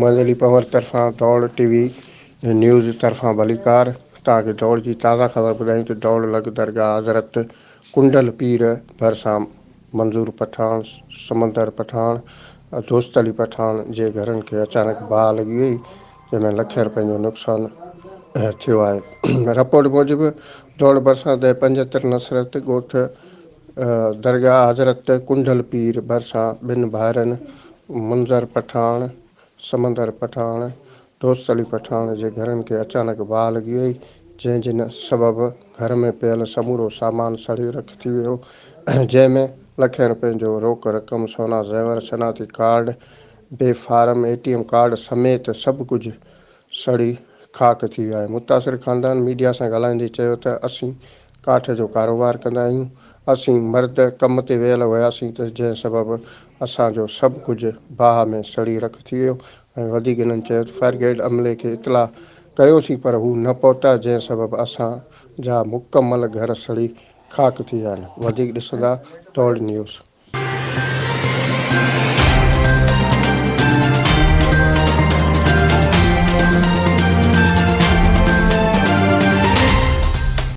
محمد علي پنهور طرفان دوڙ ٽي V news طرفان ڀليڪار توهان کي دوڙ جي تازه خبر ٻڌايون ته دوڙ لڳ درگاهه حضرت ڪنڊل پير ڀرسان منظور پٺاڻ، سمندر پٺاڻ، دوست علي پٺاڻ جي گهرن کي اچانڪ باهه لڳي وئي جنهن ۾ لکين رپين جو نقصان ٿيو آهي. رپورٽ موجب دوڙ ڀرسان دهه 75 نصرت ڳوٺ درگاهه حضرت ڪنڊل پير ڀرسان ٻن ڀائرن منظر پٺاڻ، سمندر پٺاڻ، دوست علي پٺاڻ جي گهرن کي اچانڪ باهه لڳي وئي، جنهن جي سبب گهر ۾ پيل سمورو سامان سڙي رک ٿي ويو، جنهن ۾ لکين رپين جو روڪ رقم، سونا زيور، شناختي card, B form, A T M card سميت سڀ ڪجهه سڙي خاڪ ٿي ويو آهي. متاثر خاندان ميڊيا سان ڳالهائيندي چيو ته اسين ڪاٺ جو ڪاروبار ڪندا آهيون، اسين مرد ڪم تي ويل هياسين ته جنهن سبب اسان جو سڀ ڪجهه باهه ۾ سڙي رک ٿي ويو ۽ وڌيڪ هنن چيو ته فائر گريڊ عملي کي اطلاع ڪيوسين پر هو نه پهتا جنهن سبب اسان جا مڪمل گهر سڙي خاڪ ٿي ويا آهن. وڌيڪ ڏسندا دوڙ نيوز.